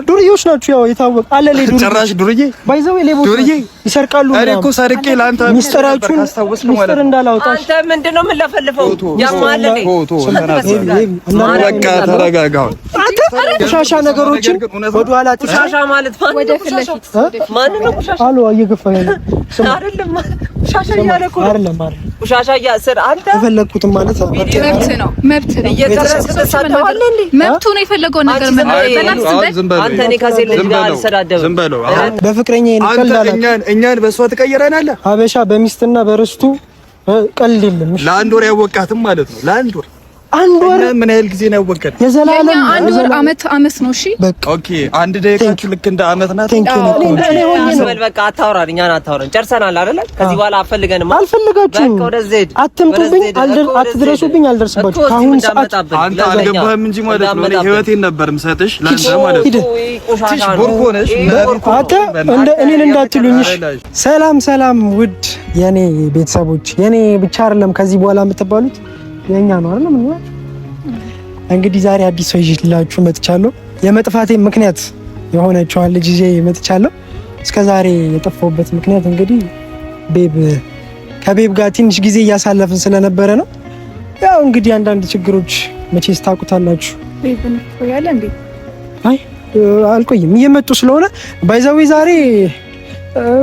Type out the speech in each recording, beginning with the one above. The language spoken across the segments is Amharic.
ዱርዬዎች ናችሁ። ያው የታወቀ አለ ላይ ዱርዬ ጭራሽ ዱርዬ by the way ሌቦች ዱርዬ ይሰርቃሉ። እኔ እኮ ሰርቄ ለአንተ ሚስጥራችሁን ሚስጥር እንዳላወጣ አንተ ምንድን ነው የምንለፈልፈው? ያማል እንዴ? በቃ ተረጋጋ። አንተ ቆሻሻ ነገሮችን ወደኋላ ቆሻሻ ማለት ማን ነው? ቆሻሻ አሉ እየገፋኸኝ ነው። አይደለም ቆሻሻ እያለ እኮ ነው። አይደለም አይደለም ቆሻሻ እያስር አንተ የፈለግኩትን ማለት መብት ነው፣ መብት ነው። እየደረስክ ትሳደባለህ እንዴ? መብቱ ነው የፈለገውን ነገር መናገር። አንተ እኔ ከሴት ልጅ ጋር አልሰዳደብም። በፍቅረኛ አንተ እኛን በእሷ ትቀይረናለህ። ሀበሻ በሚስትና በርስቱ ቀልድ የለም። ለአንድ ወር ያወቃትም ማለት ነው። ለአንድ ወር አንድ ወር ምን ያህል ጊዜ ነው ያወቀን? የዘላለም አንድ ወር አመት አመት ነው። እሺ በቃ okay። አንድ ደቂቃ ልክ እንደ አመት ናት። እኔ ሆኜ ነው። በቃ አታውራን፣ እኛን አታውራን። ጨርሰናል አይደለ? ከዚህ በኋላ አፈልገንም አልፈልጋችሁም። በቃ ወደዚህ ሂድ። አትምጡብኝ፣ አትድረሱብኝ፣ አልደርስባችሁም። ከአሁን ሰዓት አንተ አልገባህም እንጂ ማለት ነው። እኔ ህይወቴን ነበር የምሰጥሽ ለአንተ ማለት ነው። ቆሻሻ ነው። ቦርኮ ነሽ። አንተ እንደ እኔን እንዳትሉኝ። እሺ። ሰላም ሰላም፣ ውድ የኔ ቤተሰቦች፣ የኔ ብቻ አይደለም ከዚህ በኋላ የምትባሉት የኛ ነው አይደል? ምን እንግዲህ ዛሬ አዲስ ሰው ይዤላችሁ መጥቻለሁ። የመጥፋቴ ምክንያት የሆነችዋን ልጅ ይዤ መጥቻለሁ። እስከ ዛሬ የጠፋሁበት ምክንያት እንግዲህ babe ከ babe ጋር ትንሽ ጊዜ እያሳለፍን ስለነበረ ነው። ያው እንግዲህ አንዳንድ ችግሮች መቼስ ታውቁታላችሁ። babe እንቆያለን እንዴ? አይ አልቆይም፣ እየመጡ ስለሆነ by the way ዛሬ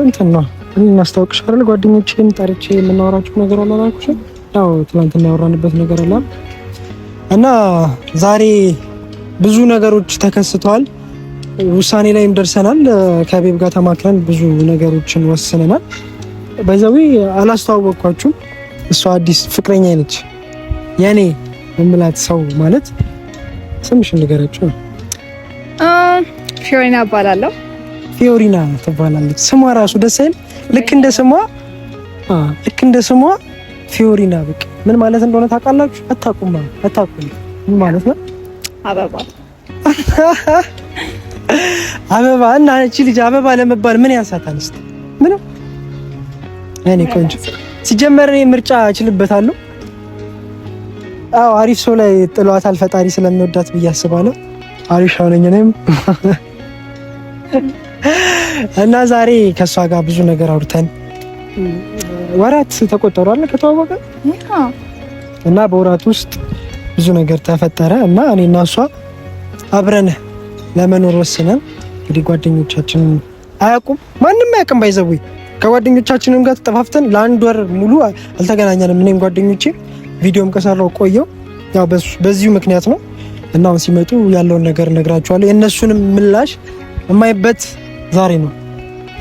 እንትን ነው እናስታውቅሽ አይደል? ጓደኞቼን ጠርቼ የምናወራችሁ ነገር አለ አላልኩሽም? ያው ትናንትና ያወራንበት ነገር አለ እና ዛሬ ብዙ ነገሮች ተከስተዋል። ውሳኔ ላይም ደርሰናል። ከ babe ጋር ተማክረን ብዙ ነገሮችን ወስነናል። by the way አላስተዋወቅኳችሁም። እሷ አዲስ ፍቅረኛ ነች የኔ የምላት ሰው ማለት ስምሽን ንገራችሁ። ፊዮሪና እባላለሁ። ፊዮሪና ትባላለች። ስሟ ራሱ ደስ አይል? ልክ እንደ ስሟ ልክ እንደ ስሟ ፊዮሪና። በቃ ምን ማለት እንደሆነ ታውቃላችሁ? አታውቁም? አታውቁም? ምን ማለት ነው? አበባ አበባ። እና እቺ ልጅ አበባ ለመባል ምን ያንሳታል? እስኪ ምንም። እኔ ቆንጆ ሲጀመር እኔ ምርጫ እችልበታለሁ። አዎ አሪፍ ሰው ላይ ጥሏታል ፈጣሪ ስለሚወዳት ብዬ አስባለሁ። አሪፍ ሰው ነኝ እኔም። እና ዛሬ ከእሷ ጋር ብዙ ነገር አውርተን ወራት ተቆጠሩ አይደል ከተዋወቀ እና በወራት ውስጥ ብዙ ነገር ተፈጠረ እና እኔ እና እሷ አብረን ለመኖር ወስነን እንግዲህ ጓደኞቻችን አያውቁም፣ ማንም አያውቅም። by the way ከጓደኞቻችንም ጋር ተጠፋፍተን ለአንድ ወር ሙሉ አልተገናኘንም። እኔም ጓደኞቼ ቪዲዮም ከሰራው ቆየው ያው በዚሁ ምክንያት ነው። እና አሁን ሲመጡ ያለውን ነገር እነግራቸዋለሁ። የእነሱንም ምላሽ የማይበት ዛሬ ነው።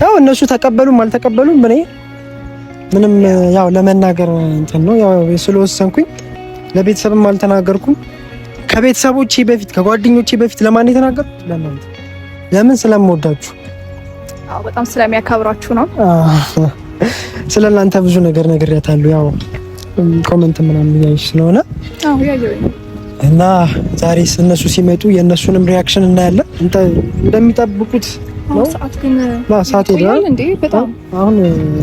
ያው እነሱ ተቀበሉም አልተቀበሉም እኔ ምንም ያው ለመናገር እንትን ነው ያው ስለወሰንኩኝ ለቤተሰብም አልተናገርኩም። ከቤተሰቦቼ በፊት ከጓደኞቼ በፊት ለማን የተናገርኩት? ለእናንተ። ለምን? ስለምወዳችሁ። አዎ በጣም ስለሚያከብራችሁ ነው። ስለ እናንተ ብዙ ነገር ነግሬያታለሁ። ያው comment ምናምን እያየሽ ስለሆነ አዎ ያየሁኝ እና ዛሬ እነሱ ሲመጡ የእነሱንም reaction እናያለን። እንደሚጠብቁት ነው። ሰዓት ግን ሰዓት ሄዷል እንዴ? በጣም አሁን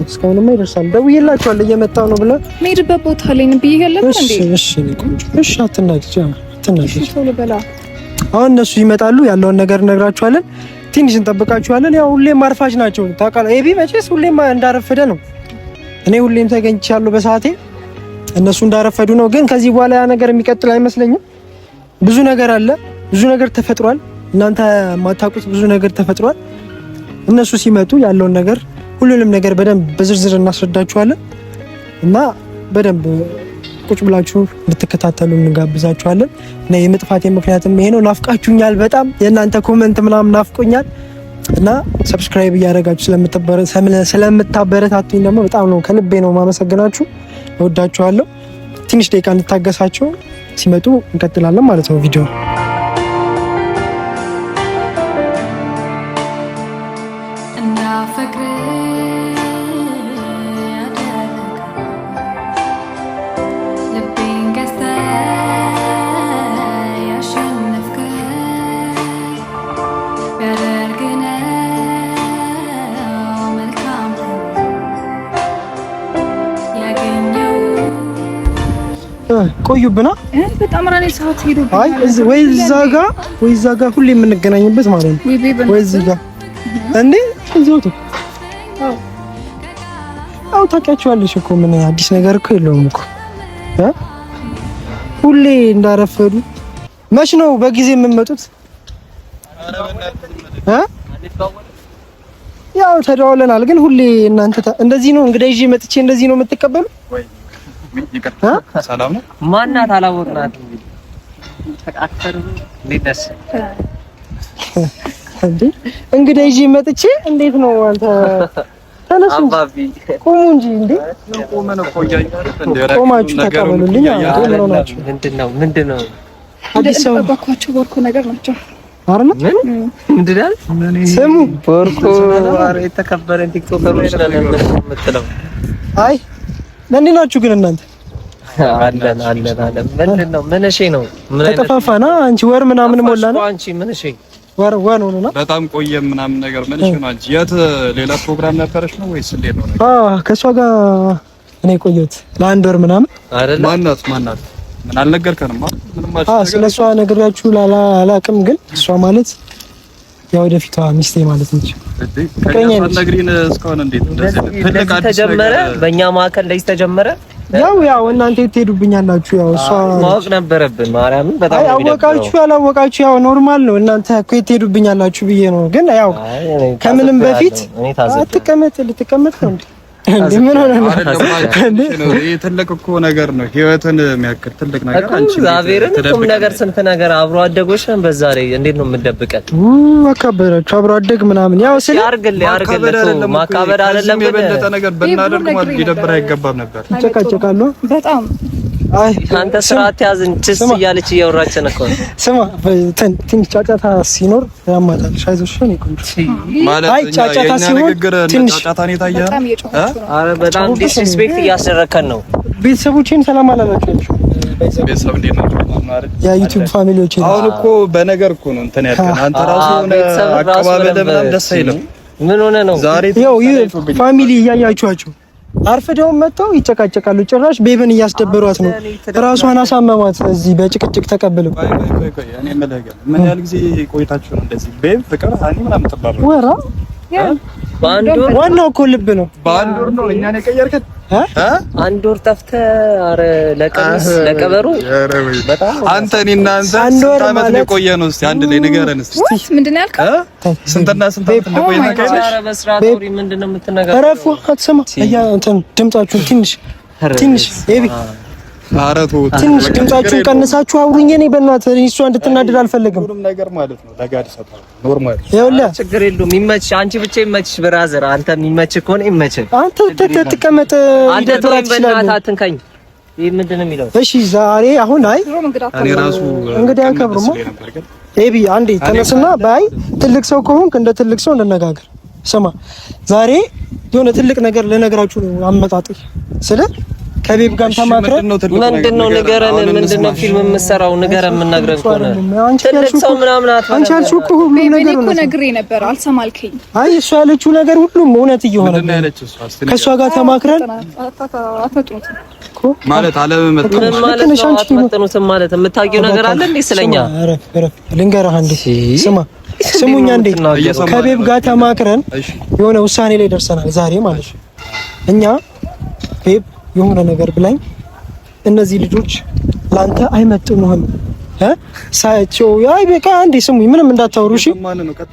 እስካሁንማ ይደርሳል። ደውዬላቸዋለሁ እየመጣሁ ነው ብለህ የምሄድበት ቦታ ላይ ነው ብዬሽ የለም እንዴ? እሺ ቆንጆ፣ እሺ አትናገሪ፣ አትናገሪ። ቶሎ በላ። አሁን እነሱ ይመጣሉ፣ ያለውን ነገር እነግራቸዋለን። ትንሽ እንጠብቃቸዋለን። ያው ሁሌም አርፋጅ ናቸው ታውቃለህ። ኤቢ መቼስ ሁሌም እንዳረፈደ ነው። እኔ ሁሌም ተገኝቻለሁ በሰዓቴ፣ እነሱ እንዳረፈዱ ነው። ግን ከዚህ በኋላ ያ ነገር የሚቀጥል አይመስለኝም። ብዙ ነገር አለ፣ ብዙ ነገር ተፈጥሯል። እናንተ የማታውቁት ብዙ ነገር ተፈጥሯል። እነሱ ሲመጡ ያለውን ነገር ሁሉንም ነገር በደንብ በዝርዝር እናስረዳችኋለን እና በደንብ ቁጭ ብላችሁ እንድትከታተሉ እንጋብዛችኋለን። እና የመጥፋቴ ምክንያትም ይሄ ነው። ናፍቃችሁኛል በጣም የእናንተ comment ምናምን ናፍቆኛል። እና subscribe እያደረጋችሁ ስለምታበረታቱኝ ደግሞ በጣም ነው ከልቤ ነው ማመሰግናችሁ። እወዳችኋለሁ። ትንሽ ደቂቃ እንድታገሳቸው ሲመጡ እንቀጥላለን ማለት ነው ቪዲዮ። ቆዩብና በጣም ራኔ ሰዓት ሄዶብኝ። አይ ወይ እዛ ጋ ወይ እዛ ጋ ሁሌ የምንገናኝበት ማለት ነው። ወይ እዚህ ጋ እንዴ እዚሁ አዎ ታውቂያቸዋለሽ እኮ ምን አዲስ ነገር እኮ የለውም እኮ እ ሁሌ እንዳረፈዱ መች ነው በጊዜ የምንመጡት? እ ያው ተደዋውለናል፣ ግን ሁሌ እናንተ እንደዚህ ነው እንግዳ ይዤ መጥቼ እንደዚህ ነው የምትቀበሉ? ሰላም ነው። ማናት አላወቅናት። እንዴ እንግዳ ይዤ መጥቼ እንዴት ነው አንተ? ተነሱ ቁሙ እንጂ እንዴ! ቆማችሁ ተቀበሉልኝ። ምንድነው ምንድነው? አዲስ ሰው ባኳቸው ቦርኮ ነገር ናቸው አይደል? ምንድን ነው ስሙ? ቦርኮ ኧረ የተከበረ ቲክቶከሮች ነን የምትለው። አይ እንዴት ናችሁ ግን እናንተ? አለን አለን አለን። ምንድን ነው ምን እሺ ነው ተጠፋፋና፣ አንቺ ወር ምናምን ሞላና አንቺ ምን እሺ ወር ወር ሆኖና በጣም ቆየ ምናምን ነገር ምን እሺ ነው አንቺ የት ሌላ ፕሮግራም ነበረሽ ነው ወይስ እንዴት ነው? አዎ ከእሷ ጋር እኔ ቆየሁት ለአንድ ወር ምናምን። አይደለ? ማናት ማናት? ምን አልነገርከንም? ምንም አዎ ስለ እሷ ነግሬያችሁ አላውቅም፣ ግን እሷ ማለት ያው ወደፊቷ ሚስቴ ማለት ነች። ፍቅረኛ ነግሪን እስካሁን እንዴት እንደዚህ ትልቅ አዲስ ተጀመረ? በእኛ መካከል እንደዚህ ተጀመረ። ያው ያው እናንተ ትሄዱብኛላችሁ። ያው እሷ ማወቅ ነበረብን። ማርያምን በጣም ነው አወቃችሁ ያላወቃችሁ ያው normal ነው። እናንተ እኮ ትሄዱብኛላችሁ ብዬ ነው። ግን ያው ከምንም በፊት አትቀመጥ፣ ልትቀመጥ ነው እንዴ? እንዴ ምን ሆነ ነው? ይሄ ትልቅ እኮ ነገር ነው። ህይወትን የሚያክል ትልቅ ነገር አንቺ እግዚአብሔርን ቁም ነገር ስንት ነገር አብሮ አደጎች ነን። በዛ ላይ እንዴት ነው የምንደብቀን? አካበዳችሁ አብሮ አደግ ምናምን ያው ስለ ያርግልህ ያርግልህ ማካበድ አይደለም ግን የበለጠ ነገር ብናደርግ ማለት ሊደብር አይገባም ነበር። ይጨቃጨቃሉ በጣም። አይ አንተ ስርዓት ያዝን ችስ እያለች እያወራችን እኮ ነው። ስማ ትንሽ ጫጫታ ሲኖር ያማታል። አይዞሽ እኔ ቆንጆ ማለት አይ ጫጫታ ሲሆን ትንሽ ጫጫታ ነው የታየህ። ኧረ በጣም disrespect እያስደረከን ነው። ቤተሰቦቼን ሰላም አላላችሁም። ቤተሰብ እንዴት ናቸው? የዩቲዩብ family ዎቼ አሁን እኮ በነገር እኮ ነው እንትን ያልከን አንተ ራሱ የሆነ አቀባበል ምናምን ደስ አይልም። ምን ሆነ ነው ዛሬ? ያው family እያያችኋቸው አርፍደውም መጥተው ይጨቃጨቃሉ። ጭራሽ ቤብን እያስደበሯት ነው። ራሷን አሳመማት እዚህ በጭቅጭቅ ተቀብለው። ቆይ ቆይ ቆይ እኔ የምልህ ግን ምን ያህል ጊዜ ቆይታችሁ ነው እንደዚህ babe ፍቅር honey ምናምን ትባሉ? ወራ በአንድ ወር ዋናው እኮ ልብ ነው። በአንድ ወር ነው እኛን የቀየርከን? አንድ ወር ጠፍተህ፣ ኧረ ለቀሚስ ለቀበሩ በጣም አንተ እኔና አንተ ስንት ዓመት ነው የቆየነው? እስኪ አንድ ላይ ንገረን እስኪ። ምንድን ነው ያልከው? ስንትና ስንት ዓመት እንደቆየን ታውቂያለሽ? ኧረ በስርዓት አውሪ። ምንድን ነው የምትነጋገረው? እረፉ። አትሰማ እያ እንትን ድምጻችሁን ትንሽ ትንሽ ኤቢ ኧረ ተውት፣ ትንሽ ድምጻችሁን ቀንሳችሁ አውሩኝ። እኔ በእናትህ እሷ እንድትናደድ አልፈልግም። ሁሉም ነገር ማለት ነው ለጋድ ይሰጣል። normal ይኸውልህ፣ ችግር የለውም ይመችሽ። አንቺ ብቻ ይመችሽ brother። አንተ የሚመችህ ከሆነ ይመችህ። አንተ ትቀመጥ፣ አንተ ይደብራት ተወኝ፣ በእናትህ ይችላል። አትንካኝ። ይህ ምንድን ነው የሚለው? እሺ ዛሬ አሁን አይ እኔ ራሱ እንግዲህ አከብሩማ። ኤቢ አንዴ ተነስና ባይ ትልቅ ሰው ከሆንክ እንደ ትልቅ ሰው እንነጋገር። ስማ ዛሬ የሆነ ትልቅ ነገር ልነግራችሁ ነው አመጣጤ ስለ ከቤብ ጋር ተማክረን ምንድን ነው ንገረን። ምንድን ነው ፊልም የምትሰራው? ንገረን። የምንነግረን ከሆነ ትልቅ ሰው ምናምን አትበለን። አንቺ ያልሽው እኮ ሁሉም ነገር እኮ ነግሬ ነበር አልሰማልከኝ። አይ እሷ ያለችው ነገር ሁሉም እውነት እየሆነ ነው። ከእሷ ጋር ተማክረን ማለት አለመመጠን ምን ማለት ነው? አትመጥኑትም ማለት የምታውቂው ነገር አለ እንዴ ስለኛ? ልንገርህ አንዴ ስማ ስሙኝ አንዴ ከቤብ ጋር ተማክረን የሆነ ውሳኔ ላይ ደርሰናል ዛሬ ማለት ነው። እኛ ቤብ የሆነ ነገር ብላኝ እነዚህ ልጆች ላንተ አይመጥኑህም እ ሳያቸው አይ በቃ አንዴ ስሙኝ፣ ምንም እንዳታወሩ እሺ፣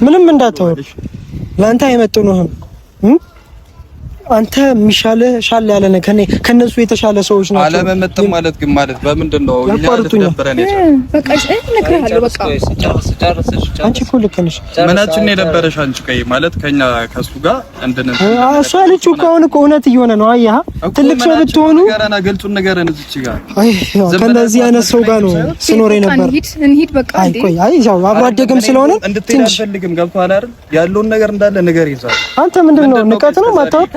ምንም እንዳታወሩ ላንተ አይመጥኑህም። አንተ የሚሻልህ ሻል ያለ ነው ከኔ ከነሱ የተሻለ ሰዎች ናቸው። አለመመጠን ማለት ግን ማለት በምንድን ነው? እኛ ልትደብረን የቻለው በቃ እሺ፣ እነግርሃለሁ። በቃ አንቺ እኮ ልክ ነሽ። ምናችን ነው የደበረሽ አንቺ? ቀይ ማለት ከኛ ከሱ ጋር እንድን እሷ ያለችው እኮ አሁን እኮ እውነት እየሆነ ነው። አየህ ትልቅ ሰው ብትሆኑ ንገረና፣ ግልጹን ንገረን። እዚች ጋር አይ ከእንደዚህ አይነት ሰው ጋር ነው ስኖር የነበር። እንሂድ እንሂድ፣ በቃ አይ ቆይ፣ አይ ያው አብሮ አደግም ስለሆነ እንድትሄድ አልፈልግም። ገብቶሃል አይደል? ያለውን ነገር እንዳለ ንገር ይዛል። አንተ ምንድን ነው ንቀት ነው ማታወቅ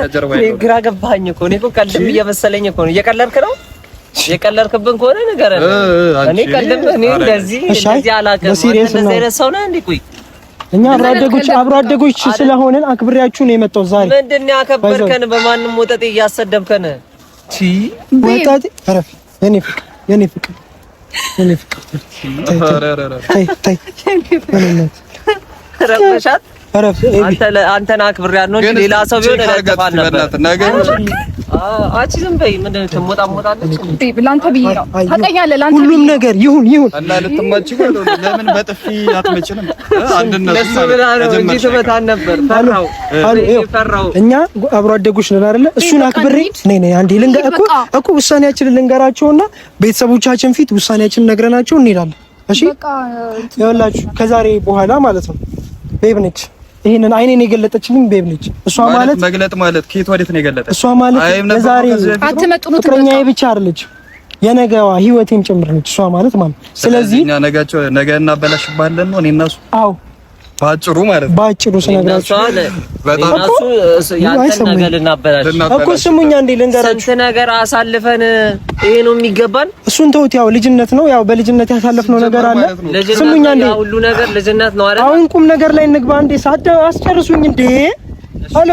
ግራ ገባኝ እኮ እኔ እኮ ቀልድም እየመሰለኝ እኮ ነው። እየቀለድክ ነው? የቀለድክብን ከሆነ ንገረን። እኔ ቀልድም እኔ እንደዚህ እንደዚህ አላውቅም። እንደዚህ አይነት ሰው ነህ እንዴ? ቆይ እኛ አብሮ አደጎች ስለሆንን አክብሬያችሁ ነው የመጣሁት ዛሬ። ምንድን ነው ያከበርከን? በማንም ወጠጤ እያሰደብከን። ወጠጤ እረፍ የእኔ ፍቅር የኔ ፍቅር የኔ ፍቅር ተይ ተይ ረበሻት። አንተን አክብሬያት ነው እንጂ ሌላ ሰው ቢሆን እለጥፋት ነበር። አንቺ ዝም በይ። ምንድን ነው ትሞጣሞጣለች? ለአንተ ብዬ ነው ታውቀኛለህ። ለአንተ ሁሉም ነገር ይሁን ይሁን እና ልትማቺ ነው። ለምን በጥፊ አትመችንም? አንድነት ብላ ነው እንጂ ትመታን ነበር። ፈራው ፈራው። እኛ አብሮ አደጎች ነን አይደለ? እሱን አክብሬ ነይ ነይ አንዴ ልንገር እኮ ውሳኔያችንን ልንገራቸውና ቤተሰቦቻችን ፊት ውሳኔያችንን ነግረናቸው እንሄዳለን። እሺ ይኸውላችሁ ከዛሬ በኋላ ማለት ነው babe ነች ይሄንን አይኔን የገለጠችልኝ babe ነች። እሷ ማለት መግለጥ ማለት ከየት ወዴት ነው የገለጠች? እሷ ማለት የዛሬ ፍቅረኛዬ ብቻ አይደለች የነገዋ ህይወቴም ጭምር ነች እሷ ማለት ማለት። ስለዚህ እኛ ነጋቸው ነገ እናበላሽባለን ነው እኔ እና እሱ። አዎ ባጭሩ ማለት ነው። ባጭሩ ስነግራችሁ በጣም ያንተን ነገር ልናበላሽ እኮ ስሙኝ አንዴ ልንገራችሁ። ስንት ነገር አሳልፈን ይሄ ነው የሚገባን። እሱን ተውት። ያው ልጅነት ነው፣ ያው በልጅነት ያሳለፍነው ነገር አለ። ስሙኝ አንዴ፣ ሁሉ ነገር ልጅነት ነው አይደል? አሁን ቁም ነገር ላይ እንግባ። አንዴ አስጨርሱኝ እንዴ! አሎ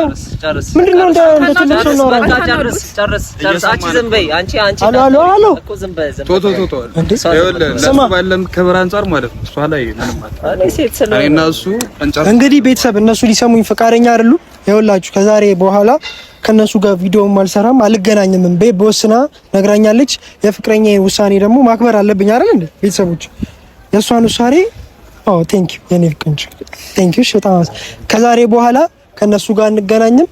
ምንድን ነው እንደ ትልቅ ሰው ነው። በቃ ጨርስ ጨርስ ጨርስ። አንቺ ዝም በይ አንቺ አንቺ አሎ አሎ አሎ እኮ ዝም በይ ዝም ቶ ቶ ቶ እንዴ ለእሱ ባለን ክብር አንጻር ማለት ነው። እሷ ላይ ምንም እኔ ሴት ስለሆነ እኔና እሱ እንጨርስ። እንግዲህ ቤተሰብ እነሱ ሊሰሙኝ ፈቃደኛ አይደሉም። ይኸውላችሁ ከዛሬ በኋላ ከነሱ ጋር ቪዲዮም አልሰራም፣ አልገናኝምም። babe ወስና ነግራኛለች። የፍቅረኛ ውሳኔ ደግሞ ማክበር አለብኝ አይደል እንዴ ቤተሰቦች? የእሷን ውሳኔ ኦ thank you የኔ ቆንጆ thank you። በጣም ከዛሬ በኋላ ከነሱ ጋር እንገናኝም።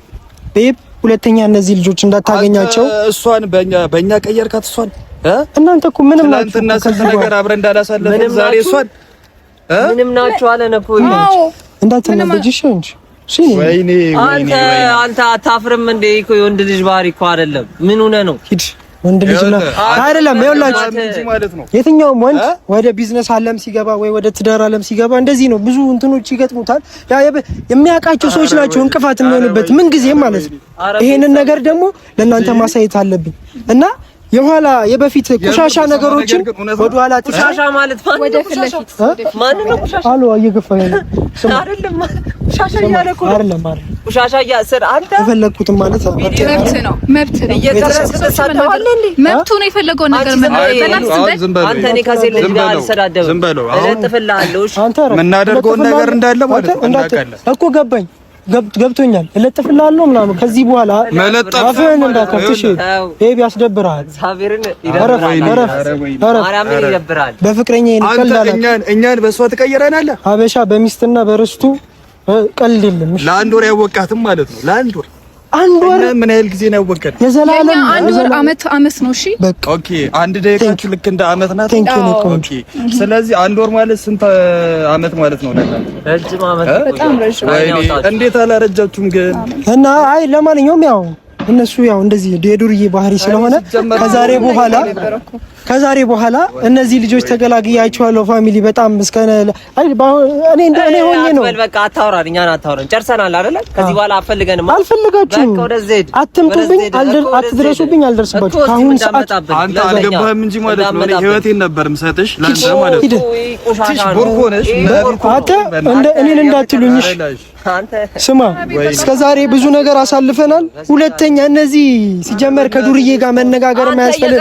babe ሁለተኛ እነዚህ ልጆች እንዳታገኛቸው። እሷን በእኛ ቀየርካት። እሷን እናንተ እኮ ምንም ናችሁ። ትናንትና ስንት ነገር አብረን እንዳላሳለፍን ዛሬ እሷን ምንም ናችሁ አለን እኮ። እንዳትናደጂ እሺ እንጂ ወይኔ አንተ አንተ አታፍርም እንዴ? እኮ የወንድ ልጅ ባህሪ እኮ አይደለም። ምን ሆነህ ነው? ሂድ ወንድ ልጅ ነው አይደለም። ይኸውላችሁ የትኛውም ወንድ ወደ ቢዝነስ ዓለም ሲገባ ወይ ወደ ትዳር ዓለም ሲገባ እንደዚህ ነው። ብዙ እንትኖች ይገጥሙታል። ያ የሚያውቃቸው ሰዎች ናቸው እንቅፋት የሚሆንበት ምን ጊዜም ማለት ነው። ይሄንን ነገር ደግሞ ለእናንተ ማሳየት አለብኝ እና የኋላ የበፊት ቆሻሻ ነገሮችን ወደ ኋላ ቆሻሻ ማለት ማን ነው? ቆሻሻ አሎ እየገፋኝ ነው አይደለም? ቆሻሻ እያለ እኮ ነው። አይደለም አይደለም፣ ቆሻሻ እያስር አንተ የፈለግኩትን ማለት መብት ነው፣ መብት ነው። እየቀረጽክ ትሳደባለህ እንዴ? መብቱ ነው። የፈለገውን ነገር መናገር። አንተ እኔ ከሴት ልጅ ጋር አልሰዳደብም፣ እለጥፍልሃለሁ። እሺ አንተ የምናደርገውን ነገር እንዳለ ማለት ነው እኮ ገባኝ ገብቶኛል። እለጥፍልሃለሁ ምናምን ከዚህ በኋላ አፍህን እንዳከፍት። እሺ baby ያስደብርሃል። ማርያምን ይደብርሃል። በፍቅረኛ እኛን እኛን በእሷ ትቀይረናለህ። ሀበሻ በሚስትና በርስቱ ቀልድ የለም። ለአንድ ወር ያወቃትም ማለት ነው። ለአንድ ወር አንድ ወር ምን ያህል ጊዜ ነው ያወቀን? የዘላለም አንድ ወር አመት አመት ነው። እሺ በቃ okay። አንድ ደቂቃችሁ ልክ እንደ አመት ናት። thank you okay። ስለዚህ አንድ ወር ማለት ስንት አመት ማለት ነው? ለእናንተ ረጅም አመት፣ በጣም ረጅም። ወይኔ እንዴት አላረጃችሁም ግን? እና አይ ለማንኛውም ያው እነሱ ያው እንደዚህ የዱርዬ ባህሪ ስለሆነ ከዛሬ በኋላ እነዚህ ልጆች ተገላግያቸዋለሁ። family በጣም እስከ አይ እኔ እንደ እኔ ሆኜ ነው። በቃ አታውራን፣ እኛን አታውራን። ጨርሰናል አይደለ? ከዚህ በኋላ አፈልገንም አልፈልጋችሁም። አትምጡብኝ፣ አትድረሱብኝ፣ አልደርስባችሁ። ከአሁን ሰዓት አንተ አልገባህም እንጂ ማለት ነው። እኔ ህይወቴን ነበር የምሰጥሽ ለአንተ ማለት ነው። ትሽ ቦርኮ ነሽ አንተ እንደ እኔን እንዳትሉኝ። ስማ እስከ ዛሬ ብዙ ነገር አሳልፈናል። ሁለተኛ እነዚህ ሲጀመር ከዱርዬ ጋር መነጋገር የማያስፈልግ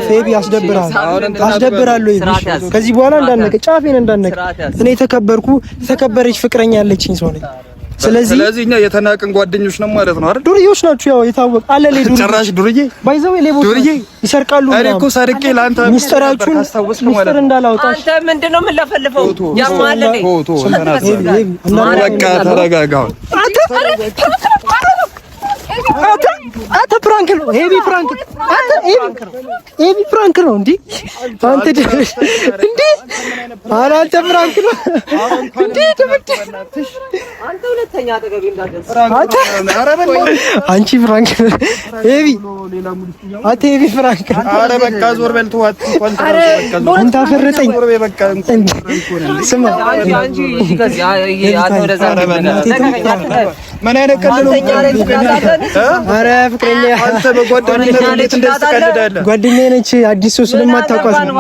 baby ያስደብራል፣ አስደብራለሁ። ከዚህ በኋላ እንዳነቀ ጫፌን እንዳነቀ እኔ የተከበርኩ የተከበረች ፍቅረኛ ያለችኝ ሰው ነኝ። ስለዚህ እኛ የተናቅን ጓደኞች ነው ማለት ነው አይደል? ዱርዬዎች ናችሁ። ያው የታወቀ አለ ላይ ዱርዬ ጭራሽ ዱርዬ by the way ሌቦች ዱርዬ ይሰርቃሉ። እኔ እኮ ሰርቄ ለአንተ ሚስጥራችሁን ሚስጥር እንዳላወጣሽ። አንተ ምንድን ነው የምንለፈልፈው? ያማል እንዴ? በቃ ተረጋጋ። አንተ prank ነው ሄቢ prank አንተ ሄቢ prank ነው እንዴ? አንተ እንዴ? ኧረ አንተ prank ነው እንዴ? አንተ ሁለተኛ አጠገቤ እንዳትደርስ። አንተ አንቺ prank ሄቢ አንተ ሄቢ prank። ኧረ በቃ ዞር በል ተዋት። አንተ አፈረጠኝ። ስማ ምን አይነት ቀልድ ነው? ኧረ ፍቅረኛ አንተ በጓደኝነት እንዴት እንደዚህ ትቀልዳለህ? ጓደኛዬ ነች። አዲስ ሰው ስለማታውቋት ነው።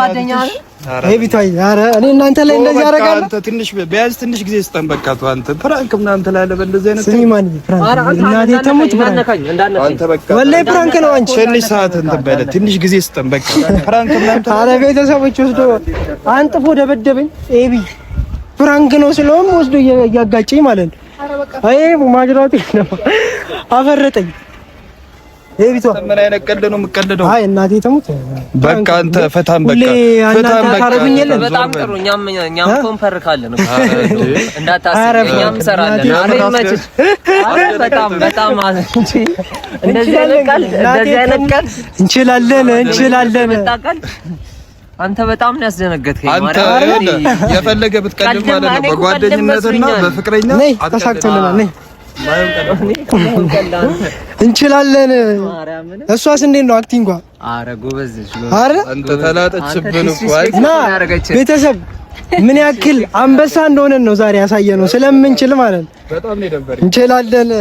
ኤቢቷይ ኧረ እኔ እናንተ ላይ እንደዚህ አደርጋለሁ። አንተ ትንሽ ቢያንስ ትንሽ ጊዜ ስጠን በቃ። አንተ prank ምናምን ትላለህ በእንደዚህ አይነት ስሚ፣ ማን prank እናቴ ተሙት prank አንተ በቃ ወላሂ prank ነው። አንቺ ትንሽ ሰዓት እንትን በለ ትንሽ ጊዜ ስጠን በቃ። prank ምናምን ኧረ ቤተሰቦች ወስዶ አንጥፎ ደበደበኝ። ኤቢ prank ነው ስለውም ወስዶ እያጋጨኝ ማለት ነው። አይ ማጅራቴ አፈረጠኝ። ኤቢቷ ምን አይነት ቀልድ ነው የምትቀልደው? አይ እናቴ ተሙት በቃ አንተ ፈታም በቃ ፈታም በቃ። በጣም ጥሩ። እኛም እኛም እኮ እንፈርካለን እኮ እንዳታስብ፣ እኛም እንሰራለን። ኧረ ይመችሽ። ኧረ በጣም በጣም እንጂ እንደዚህ አይነት ቀልድ እንደዚህ አይነት ቀልድ እንችላለን እንችላለን። አንተ በጣም ነው ያስደነገጥከኝ። አንተ የፈለገ ብትቀልድ ማለት ነው በጓደኝነትና በፍቅረኛ ነይ ተሳክቶልናል። ነይ እንችላለን። እሷስ እንዴት ነው acting ጓ? ኧረ ጎበዝ ነች። ኧረ አንተ ተላጠችብን እኮ። አይ እና ቤተሰብ ምን ያክል አንበሳ እንደሆነን ነው ዛሬ ያሳየነው ስለምንችል ማለት ነው። በጣም ነው የደበረኝ። እንችላለን።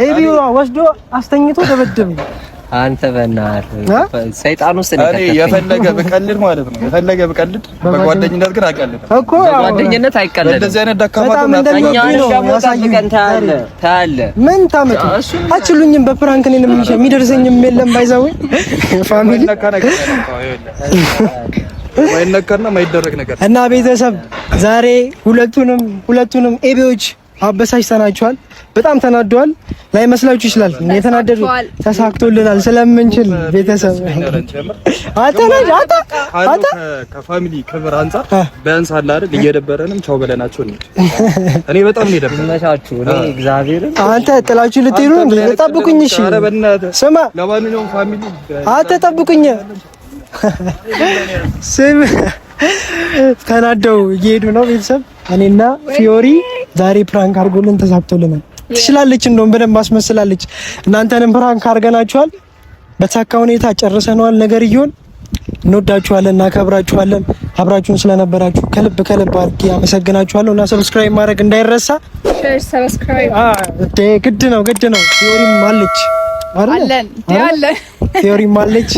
ኤቢ ወስዶ አስተኝቶ ደበደበኝ። አንተ በእናትህ ሰይጣን ውስጥ ነው እኔ የፈለገ ብቀልድ ማለት ነው የፈለገ ብቀልድ በጓደኝነት ግን አቀልድ እኮ በጓደኝነት አይቀለድም። እንደዚህ አይነት ደካማ በጣም እንደሚወዱኝ ነው ያሳዩኝ። ታያለህ ታያለህ። ምን ታመጡ አችሉኝም። በ prank እኔን የሚደርሰኝም የለም። ባይዛው family ማይነካና ማይደረግ ነገር እና ቤተሰብ ዛሬ ሁለቱንም ኤቢዎች አበሳጭተናቸዋል። በጣም ተናደዋል። ላይመስላችሁ ይችላል። የተናደዱ ተሳክቶልናል ስለምንችል ቤተሰብ አተናጅ አታ አታ ከ family ክብር አንፃር ቢያንስ አለ አይደል እየደበረንም ቻው በለናቸው ነው። እኔ በጣም ነው የደበረኝ። ይመቻችሁ። እኔ እግዚአብሔርን አንተ ጥላችሁ ልትሄዱ ነው? ጠብቁኝ። እሺ ስማ፣ ለማንኛውም family አንተ ጠብቁኝ። ስም ተናደው እየሄዱ ነው ቤተሰብ። እኔና ፊዮሪ ዛሬ prank አድርጎልን ተሳክቶልናል። ትችላለች፣ እንደውም በደንብ አስመስላለች። እናንተንም prank አድርገናችኋል። በተሳካ ሁኔታ ጨርሰነዋል። ነገር እየሆን እንወዳችኋለን፣ እናከብራችኋለን። አብራችሁን ስለነበራችሁ ከልብ ከልብ አድርጌ አመሰግናችኋለሁ። እና subscribe ማድረግ እንዳይረሳ። share፣ subscribe ግድ ነው ግድ ነው። ፊዮሪም አለች አለን አለን ፊዮሪም አለች።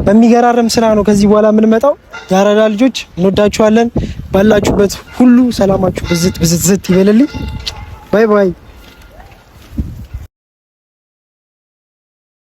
በሚገራርም ስራ ነው ከዚህ በኋላ የምንመጣው። የአራዳ ልጆች እንወዳችኋለን። ባላችሁበት ሁሉ ሰላማችሁ ብዝት ብዝት ዝት ይበልልኝ። bye bye።